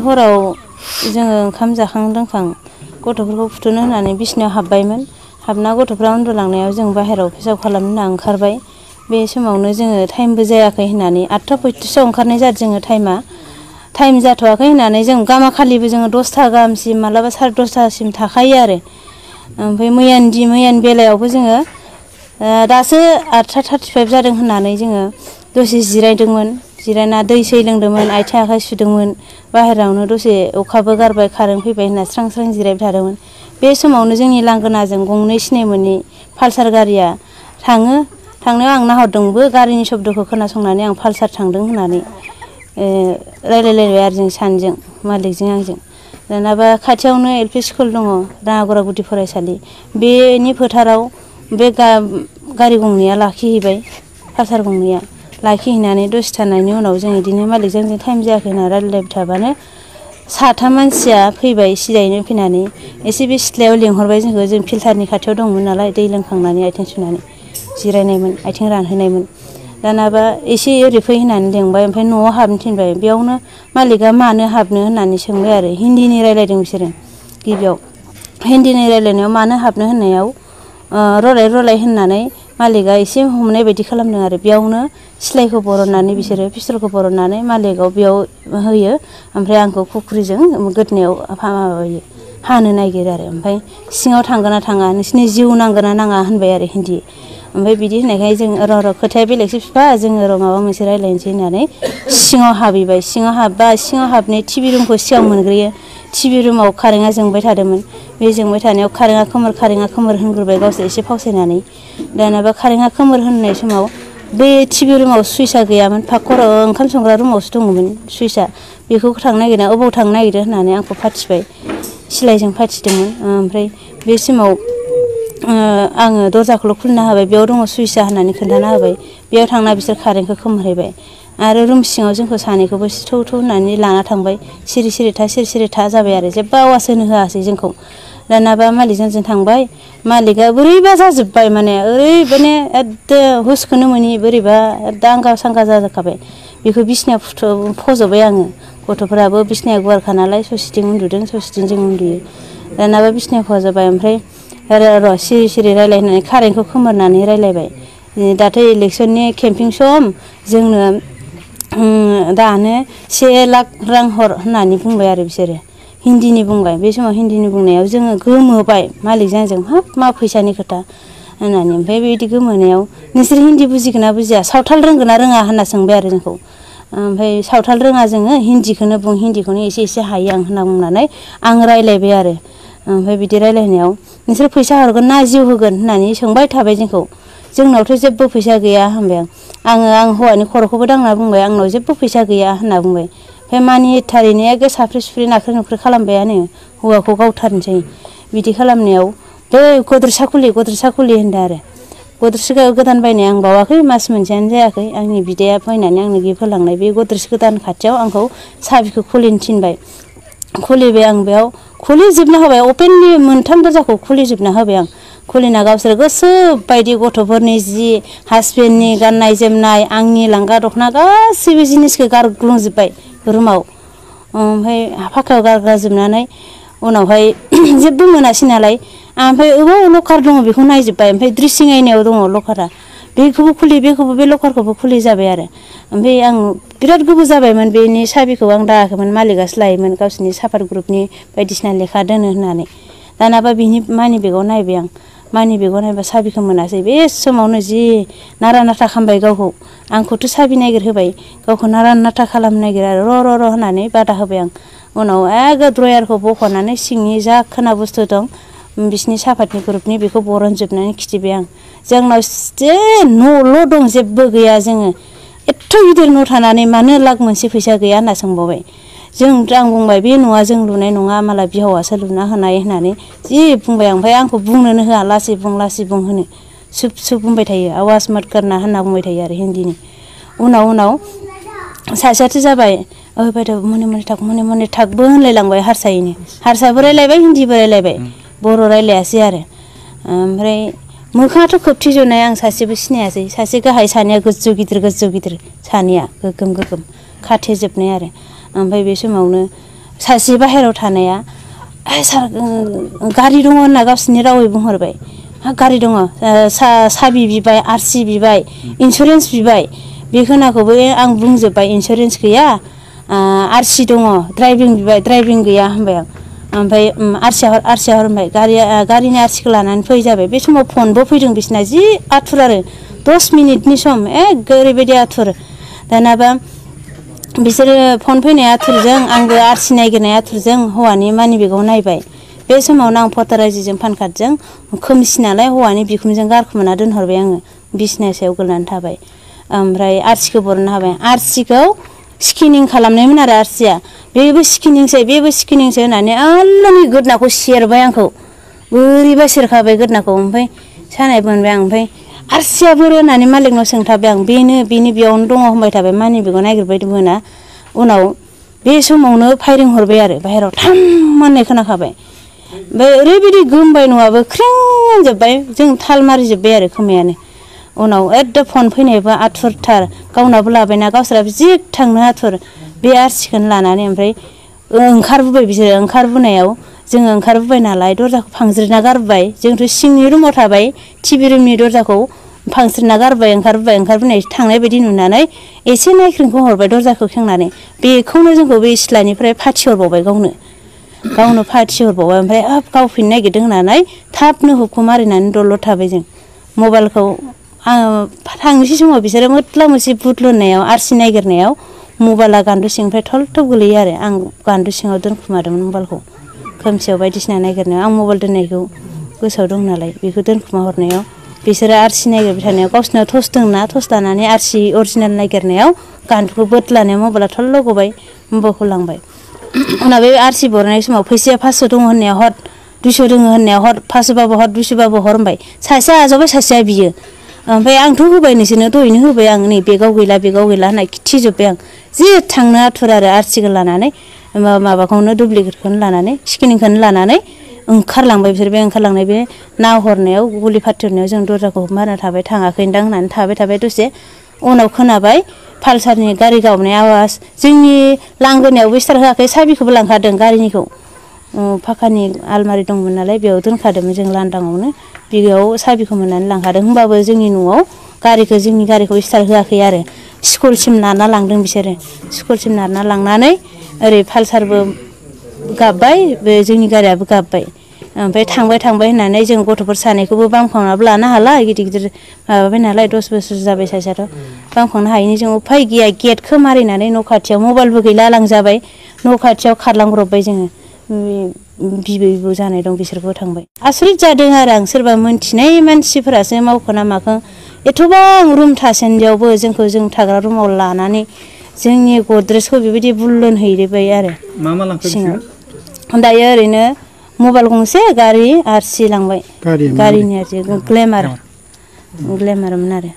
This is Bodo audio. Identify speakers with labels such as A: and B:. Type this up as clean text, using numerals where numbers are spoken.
A: हराव जोङो ओंखाम जाखां लोंखां गथ'फोरखौ फुथुनो होनानै बिसिनायाव हाबबायमोन। हाबना गथ'फ्रा उन्दुलांनायाव जों बाहेरायाव पेसाब खालामनो होनना ओंखारबाय। बे समावनो जोङो टाइमबो जायाखै होननानै 8टा 35 ओंखारनाय जादों जोङो टाइम जाथ'वाखै होननानै जों गामाखालिबो जोङो 10टा गाहामसिम मालाबा 10:30सिम थाखायो आरो। ओमफ्राय मैयानि बेलायावबो जोङो दासो 8टा 35 जादों होननानै जोङो दसे जिरायदोंमोन। जिरायना दै सै लोंदोंमोन, आथिं आखाइ सुदोंमोन। बाहेरायावनो दसे अखाबो गारबाय कारेन्ट फैबाय होनना स्रां स्रां जिरायबाय थादोंमोन। बे समावनो जोंनि लांगोनाजों गंनै सिनाय मोनै पालसार गारिया थांनायाव आं नाहरदोंबो गारिनि शब्दखौ खोनासंनानै आं पालसार थांदों होननानै रायलायलायबाय आरो जों सानैजों मालिकजों आंजों। दानाबा खाथियावनो LP स्कुल दङ, राङागरा गुदि फरायसालि। बेनि फोथाराव बे गारि गंनैया लाखिहैबाय, पालसार गंनैया लाखिहैनानै दसे थानायनि उनाव जों बिदिनो मालिकजों जों टाइम जायाखै होनना रायलायबाय थाबानो 3 मानसिया फैबाय सिदायैनो फैनानै एसे बे सिथ्लायाव लेंहरबाय जोंखौ। जों फिल्टारनि खाथियाव दंमोन नालाय, दै लोंखांनानै आथिं सुनानै जिरायनायमोन, आथिं रानहोनायमोन। दानाबा एसे ओरै फै होननानै लेंबाय, ओमफ्राय न'आव हाबनो थिनबाय। बेयावनो मालिकआ मानो हाबनो होननानै सोंबाय आरो। हिन्दीनि रायलायदों बिसोरो गिबियाव। हिन्दीनि रायलायनायाव मानो हाबनो होननायाव रलाय होननानै मालिकआ एसे हमनाय बायदि खालामदों आरो। बेयावनो सिलाइखौ बरननानै बिसोरो पिस्तलखौ बरननानै मालिकआव बेयाव होयो, ओमफ्राय आंखौ खुख्रिजों गोदनायाव माबायो हानो नागिरो आरो। ओमफ्राय सिङाव थांगोन ना थाङा, नोंसिनि जिउ नांगोन ना नाङा होनबाय आरो हिन्दी। ओमफ्राय बिदि होननायखाय जों र' खोथाया बेलेगसो बिफा, जोङो र' माबा मोनसे रायलायनोसै होननानै सिङाव हाबहैबाय। सिङाव हाबनाय टिभि रुमखौ सिगां मोनग्रोयो। टिभि रुमाव कारेन्टआ जोंबाय थादोंमोन। बे जोंबाय थानायाव कारेन्टआ खोमोर होनग्रोबाय गावसोर एसे फावसायनानै। दानाबा कारेन्टआ खोमोर होननाय समाव बे टिभि रुमाव सुइचआ गैयामोन, ओंखाम संग्रा रुमावसो दङमोन सुइचआ। बेखौ थांनो नागिरना अबाव थांनो नागिरदों होननानै आंखौ फाथिबाय, सिलाइजों फाथिदोंमोन। ओमफ्राय बे समाव आङो दरजाखौल' खुलिना होबाय, बेयाव दङ सुइचआ होननानै खोन्थाना होबाय। बेयाव थांना बिसोर कारेन्टखौ खोमोरहैबाय आरो रुम सिङाव जोंखौ सानैखौबो थौ होननानै लाना थांबाय। सिरि था जाबाय आरो जेबो आवाज होनो होआसै जोंखौ। दानाबा मालिकजों जों थांबाय। मालिकआ बोरैबा जाजोब्बाय, माने एकदम हुसखौनो मोनि बोरैबा दांगा सांगा जाजोबखाबाय। बेखौ बिसिनायाव फज'बाय आङो। गथ'फोराबो बिसिनाया गुवारखा नालाय, ससेथिं उन्दुदों, ससेथिं जों उन्दुयो। दानाबा बिसिनायाव फज'बाय। ओमफ्राय र' सिरि रायलायनानै कारेन्टखौ खोमोरनानै रायलायबाय। दाथ' इलेक्सननि केम्पिं सम, जोंनो दानो 1 लाख रां हर होननानै बुंबाय आरो बिसोरो हिन्दीनि बुंबाय। बे समाव हिन्दीनि बुंनायाव जोङो गोमोबाय मालिकजों आंजों, हाब मा फैसानि खोथा होननानै। ओमफ्राय बेबायदि गोमोनायाव नोंसोर हिन्दी बुजिगोन ना बुजिया, सावथाल रोंगोन ना रोङा होनना सोंबाय आरो जोंखौ। ओमफ्राय सावथाल रोङा जोङो, हिन्दीखौनो बुं, हिन्दीखौनो एसे हायो आं होनना बुंनानै आं रायलायबाय आरो। ओमफ्राय बिदि रायलायनायाव नोंसोर फैसा हरगोन ना जिउ होगोन होननानै सोंबाय थाबाय जोंखौ। जोंनावथ' जेबो फैसा गैया होनबाय आं हौवानि खर'खौबो दांना बुंबाय, आंनाव जेबो फैसा गैया होनना बुंबाय। ओमफ्राय मानि थारैनो एखे साफ्रे सुफ्रे नाख्रे नुख्रे खालामबायानो, हौवाखौ गावथारनोसै। बिदि खालामनायाव बै गद्रेसा खुलि होनदों आरो। गद्रेस गोदान बायनाय आं बावाखै, मास मोनसेयानो जायाखै। आंनि बिदाया फैनानै आंनो गिफ्ट होलांनाय बे गद्रेस गोदान खाथियाव आंखौ साबिखौ खुलिनो थिनबाय। खुलिबाय आं, बेयाव खुलिजोबना होबाय, अपेनलि 3 दरजाखौ खुलिजोबना होबाय आं। खुलिना गावसोर गोसो बायदि गथ'फोरनि जि, हासबेन्डनि गाननाय जोमनाय, आंनि लांगा दख'ना गासैबो जिनिसखौ गारग्लुंजोब्बाय रुमाव। ओमफ्राय फाखायाव गारग्राजोबनानै उनावहाय जेबो मोनासै नालाय, ओमफ्राय अबाव लकार दङ बेखौ नायजोब्बाय। ओमफ्राय ड्रेसिं आयनायाव दङ लकारा, बेखौबो खुलि, बे लकारखौबो खुलि जाबाय आरो। ओमफ्राय आं बिराद गोबाव जाबायमोन बेनि साबिखौ आं दायाखैमोन, मालिकआसो लायोमोन गावसिनि सापात ग्रुपनि बायदिसिना लेखा दोनो होननानै। दानाबा बिनि मानि बेगाव नायबाय आं, मानि बेगाव नायबा साबिखौ मोनासै। बे समावनो जि नारा नाथा खालामबाय गावखौ, आंखौथ' साबि नागिर होबाय, गावखौ नारा नाथा खालामनो नागिरो आरो। र' होननानै बादा होबाय आं। उनाव ड्रयारखौ बख'नानै सिंनि जा खोना बुस्थु दं बिसिनि सापातनि ग्रुपनि, बेखौ बरनजोबनानै खिथिबाय आं। जोंनाव न'ल' दं, जेबो गैया। जोङो एथ' गिदिर न' थानानै मानो लाख मोनसे फैसा गैया होनना सोंबावबाय। आं बुंबाय बे न'आ जों लुनाय नङा, मालाय बिहावासो लुना होनाय होननानै जि बुंबाय आं। ओमफ्राय आंखौ बुंनोनो होआ, लासै बुं होनो सुब बुंबाय थायो, आवाज मत करना होनना बुंबाय थायो आरो हिन्दीनि। उनाव सासेयाथ' जाबाय, बायद' मने थागबो होनलायलांबाय हारसाबो रायलायबाय, हिन्दीबो रायलायबाय, बर' रायलायासै आरो। ओमफ्राय मोखाङाथ' खोबथेजोबनाय, आं सासेबो सिनायासै। सासे गाहाय, सानैया गोजौ गिदिर सानैया गोगोम खाथेजोबनाय आरो। ओमफ्राय बे समावनो सासे बाहेरायाव थानाया सार गारि दङ होनना गावसोरनि रावै बुंहरबाय। गारि दङ, साबि बिबाय, आरसि बिबाय, इन्सुरेन्स बिबाय। बे खोनाखौबो आं बुंजोब्बाय, इन्सुरेन्स गैया, आरसि दङ, ड्राइभिं बिबाय, ड्राइभिं गैया होनबाय आं। ओमफ्राय आरसिया हर होनबाय, गारिनि आरसिखौ लानानै फै जाबाय। बे समाव फनबो फैदों बिसिना, जि आथुर आरो 10 मिनिटनि सम, ओरैबायदि आथुर। दानाबा बिसोरो फन फैनाय आथुरजों आंबो आरसि नागिरनाय आथुरजों हौवानि मानि बेगाव नायबाय। बे समावनो आं भटार आइडिजों पान कार्डजों खोमसि नालाय हौवानि बिखुनजों गारखोमाना दोनहरबाय आङो, बिसना सायाव गोलैनानै थाबाय। ओमफ्राय आरसिखौ बरननो हाबाय। आरसिखौ स्केनिं खालामनायमोन आरो आरसिया, बेबो स्केनिंसो होननानै आल्लानि गोदनाखौ सेरबाय आंखौ, बोरैबा सेरखाबाय गोदनाखौ। ओमफ्राय सानाय मोनबाय आं। ओमफ्राय आरसिया बोरो होननानै मालिकनाव सोंथाबाय आं, बेनि बेयावनो दङ होनबाय थाबाय, मानि बेगाव नागिरबायदोंमोन ना। उनाव बे समावनो फायरिं हरबाय आरो बाहेरायाव थाम होननाय खोनाखाबाय। ओमफ्राय ओरैबायदि गोमबाय न'आबो ख्रें होनजोब्बाय, जों थाल मारिजोब्बाय आरो खोमायानो। उनाव एकदम फन फैनायबो आथुरथार, गावनाबो लाबायना, गावस्राबो जि थांनो आथुर। बे आरसिखौनो लानानै ओमफ्राय ओंखारबोबाय बिसोरो। ओंखारबोनायाव जोङो ओंखारबोबाय नालाय दरजाखौ फांज्रिना गारबोबाय। जोंथ' सिंनि रुमाव थाबाय, टिभि रुमनि दरजाखौ फांस्रिना गारबोबाय। ओंखारबोनाय थांनाय बायदि नुनानै एसे नायख्रेंखौ हरबाय दरजाखौ खेंनानै। बेखौनो जोंखौ बे सिथ्लानिफ्राय फाथिहरबावबाय, गावनो फाथिहरबावबाय। ओमफ्राय गावफिननो नागिरदों होननानै थाबनो हुखौ मारिनानै दलद थाबाय जों। मबाइलखौ आङो थांनोसै समाव बिसोरो मोथ्ला मोनसे बुथलुनायाव आरसि नागिरनायाव मबाइला गान्दु सिंनिफ्राय थलथब गोलैयो आरो। आं गान्दु सिङाव दोनखुमादोंमोन मबाइलखौ, खोमसियाव बायदिसिना नागिरनायाव। आं मबाइल दोननायखौ गोसोआव दं नालाय, बेखौ दोनखुमा हरनायाव बिसोरो आरसि नागिरबाय थानायाव गावसोरनाव टर्स दंना, टर्स लानानै आरसि अरिजिनेल नागिरनायाव गान्दुखौ बोदलानायाव मबाइला थल्ल' गबाय, मबाइलखौ लांबाय। उनाव बे आरसि बरनाय समाव फैसाया 500 दङ होननाया हर, 200 दङ होननाया हर, 500बाबो हर, 200बाबो हर होनबाय। सासेया आजावबाय, सासेया बियो। ओमफ्राय आंथ' होबाय, नोंसोरनो दहैनो होबाय आं, नै बेगाव गैला होनना खिथिजोब्बाय आं। जि थांनो आथुर आरो आरसिखौ लानानै, माबाखौनो दुप्लिकेटखौनो लानानै, स्केनिंखौनो लानानै ओंखारलांबाय बिसोर। बे ओंखारलांनाय बे नाहरनायाव, गुलि फाथिहरनायाव जों दरजाखौ मारिना थाबाय, थाङाखैदां होननानै थाबाय दसे। उनाव खोनाबाय पालसारनि गारि गाबनाय आवाज। जोंनि लांगोनायावबो स्टार्ट होआखै, साबिखौबो लांखादों गारिनिखौ। फाखानि आलमारि दंमोन नालाय, बेयाव दोनखादोंमोन जों लांदाङावनो, बेयाव साबिखौ मोननानै लांखादों। होमबाबो जोंनि न'आव जोंनि गारिखौ स्टार्ट होआखै आरो। स्कुलसिम नारना लांदों बिसोरो। स्कुलसिम नारना लांनानै ओरै पालसारबो गाबबाय, बे जोंनि गारियाबो गाबबाय। ओमफ्राय थांबाय होननानै जों गथ'फोर सानैखौबो बामखांनाबो लानो हाला, गिदिर माबाबाय नालाय, 10 बोसोर जाबाय सासेयाथ'। बामखांनो हायैनि जों उफाय गैया, गेटखौ मारिनानै न' खाथियाव, मबाइलबो गैला लांजाबाय, न' खाथियाव खारलांब्रबबाय जोङो। बिबै जानाय दं, बिसोरबो थांबाय। आसरित जादों आरो आं, सोरबा मोनथिनाय मानसिफोरासो मावखो ना माखो। एथ'बां रुम थासान्दियावबो जोंखौ जों थाग्रा रुमाव लानानै जोंनि गद्रेजखौ बेबायदि बुल्लन हैबाय आरो।
B: मा लांखो बिसोरो?
A: दायो ओरैनो मबाइल गंसे, गारि, आरसि लांबाय। गारिनि आरसि ग्लेमारमोन आरो।